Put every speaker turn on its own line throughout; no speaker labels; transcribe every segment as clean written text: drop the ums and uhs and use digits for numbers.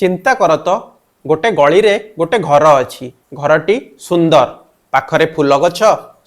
ଚିନ୍ତା କର ତ, ଗୋଟେ ଗଳିରେ ଗୋଟେ ଘର ଅଛି। ଘରଟି ସୁନ୍ଦର, ପାଖରେ ଫୁଲ ଗଛ,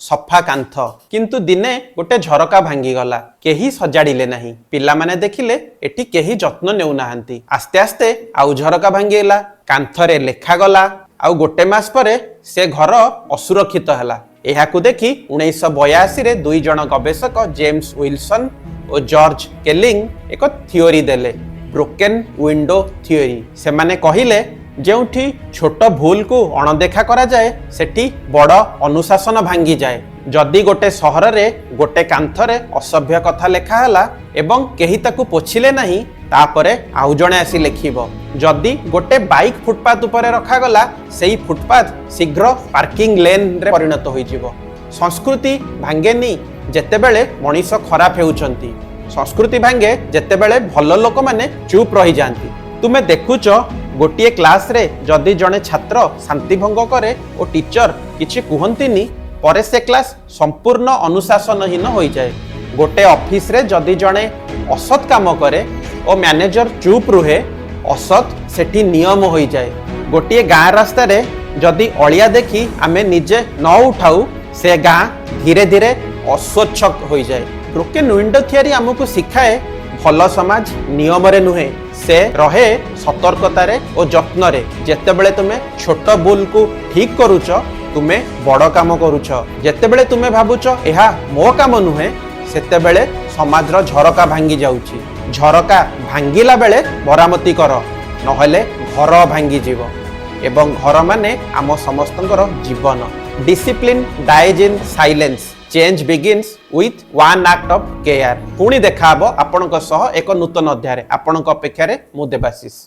ସଫା କାନ୍ଥ। କିନ୍ତୁ ଦିନେ ଗୋଟେ ଝରକା ଭାଙ୍ଗିଗଲା। କେହି ସଜାଡ଼ିଲେ ନାହିଁ। ପିଲାମାନେ ଦେଖିଲେ, ଏଠି କେହି ଯତ୍ନ ନେଉନାହାନ୍ତି। ଆସ୍ତେ ଆସ୍ତେ ଆଉ ଝରକା ଭାଙ୍ଗିଗଲା, କାନ୍ଥରେ ଲେଖାଗଲା, ଆଉ ଗୋଟେ ମାସ ପରେ ସେ ଘର ଅସୁରକ୍ଷିତ ହେଲା। ଏହାକୁ ଦେଖି 1982ରେ ଦୁଇ ଜଣ ଗବେଷକ, ଜେମ୍ସ ୱିଲସନ୍ ଓ ଜର୍ଜ କେଲିଂ, ଏକ ଥିଓରି ଦେଲେ, ବ୍ରୋକେନ୍ ୱିଣ୍ଡୋ ଥିଓରି। ସେମାନେ କହିଲେ, ଯେଉଁଠି ଛୋଟ ଭୁଲକୁ ଅଣଦେଖା କରାଯାଏ, ସେଠି ବଡ଼ ଅନୁଶାସନ ଭାଙ୍ଗିଯାଏ। ଯଦି ଗୋଟେ ସହରରେ ଗୋଟେ କାନ୍ଥରେ ଅସଭ୍ୟ କଥା ଲେଖା ହେଲା ଏବଂ କେହି ତାକୁ ପୋଛିଲେ ନାହିଁ, ତାପରେ ଆଉ ଜଣେ ଆସି ଲେଖିବ। ଯଦି ଗୋଟେ ବାଇକ୍ ଫୁଟପାଥ ଉପରେ ରଖାଗଲା, ସେଇ ଫୁଟପାଥ ଶୀଘ୍ର ପାର୍କିଂ ଲେନ୍ରେ ପରିଣତ ହୋଇଯିବ। ସଂସ୍କୃତି ଭାଙ୍ଗେନି ଯେତେବେଳେ ମଣିଷ ଖରାପ ହେଉଛନ୍ତି। ସଂସ୍କୃତି ଭାଙ୍ଗେ ଯେତେବେଳେ ଭଲ ଲୋକମାନେ ଚୁପ୍ ରହିଯାଆନ୍ତି। ତୁମେ ଦେଖୁଛ, ଗୋଟିଏ କ୍ଲାସରେ ଯଦି ଜଣେ ଛାତ୍ର ଶାନ୍ତି ଭଙ୍ଗ କରେ ଓ ଟିଚର କିଛି କୁହନ୍ତିନି, ପରେ ସେ କ୍ଲାସ ସମ୍ପୂର୍ଣ୍ଣ ଅନୁଶାସନହୀନ ହୋଇଯାଏ। ଗୋଟେ ଅଫିସରେ ଯଦି ଜଣେ ଅସତ୍ କାମ କରେ ଓ ମ୍ୟାନେଜର ଚୁପ୍ ରୁହେ, ଅସତ୍ ସେଠି ନିୟମ ହୋଇଯାଏ। ଗୋଟିଏ ଗାଁ ରାସ୍ତାରେ ଯଦି ଅଳିଆ ଦେଖି ଆମେ ନିଜେ ନ ଉଠାଉ, ସେ ଗାଁ ଧୀରେ ଧୀରେ ଅସ୍ୱଚ୍ଛ ହୋଇଯାଏ। ବ୍ରୋକେନ୍ ୱିଣ୍ଡୋ ଥିଓରି ଆମକୁ ଶିଖାଏ, ଭଲ ସମାଜ ନିୟମରେ ନୁହେଁ, ସେ ରହେ ସତର୍କତାରେ ଓ ଯତ୍ନରେ। ଯେତେବେଳେ ତୁମେ ଛୋଟ ଭୁଲକୁ ଠିକ୍ କରୁଛ, ତୁମେ ବଡ଼ କାମ କରୁଛ। ଯେତେବେଳେ ତୁମେ ଭାବୁଛ ଏହା ମୋ କାମ ନୁହେଁ, ସେତେବେଳେ ସମାଜର ଝରକା ଭାଙ୍ଗି ଯାଉଛି। ଝରକା ଭାଙ୍ଗିଲା ବେଳେ ମରାମତି କର, ନହେଲେ ଘର ଭାଙ୍ଗିଯିବ। ଏବଂ ଘର ମାନେ ଆମ ସମସ୍ତଙ୍କର ଜୀବନ। Discipline dies in silence. Change begins with one act of care. ପୁଣି ଦେଖାହବ ଆପଣଙ୍କ ସହ ଏକ ନୂତନ ଅଧ୍ୟାୟରେ। ଆପଣଙ୍କ ଅପେକ୍ଷାରେ ମୁଁ ଦେବାଶିଷ।